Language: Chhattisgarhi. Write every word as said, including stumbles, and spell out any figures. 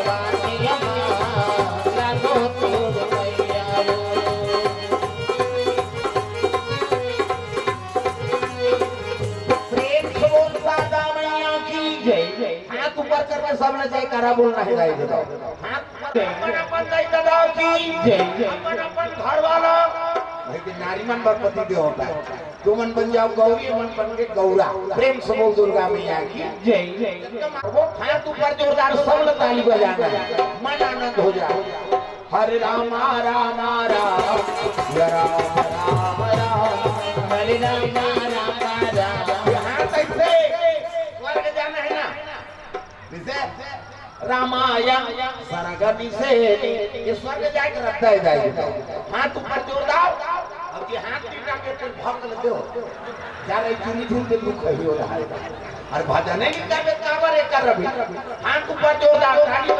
प्रेम से बोल शारदा मैया की जय। हाथ ऊपर करके सबने जयकारा बोलना है, दाई बताओ। हाथ ऊपर, अपन अपन दाई ददा की जय। अपन अपन घर वाला, भाई के नारी मन बर पति देवता है। तुमन बन जाओ गौरी, मन बन के गौरा। प्रेम से बोल दुर्गा मैया की जय। एकदम वो हाथ ऊपर जोरदार, सब लोग ताली बजाना है, मन आनंद हो जाए। हरे रामा रामा राम, या राम राम राम, हरे रामा रामा राम। ये हाथ ऐसे स्वर्ग जाना है ना, जैसे रामायण सरग निषेध, ये स्वर्ग जाके रखता है, जाएगा। हाथ ऊपर जोरदार, अब ये हाथ टीका के तुम भक्त लगे हो, जा रही चुनी चुन के दुख है, हो रहा है। और भजन नहीं करबे, काबर ये कर रही? हाथ ऊपर जोरदार, ताली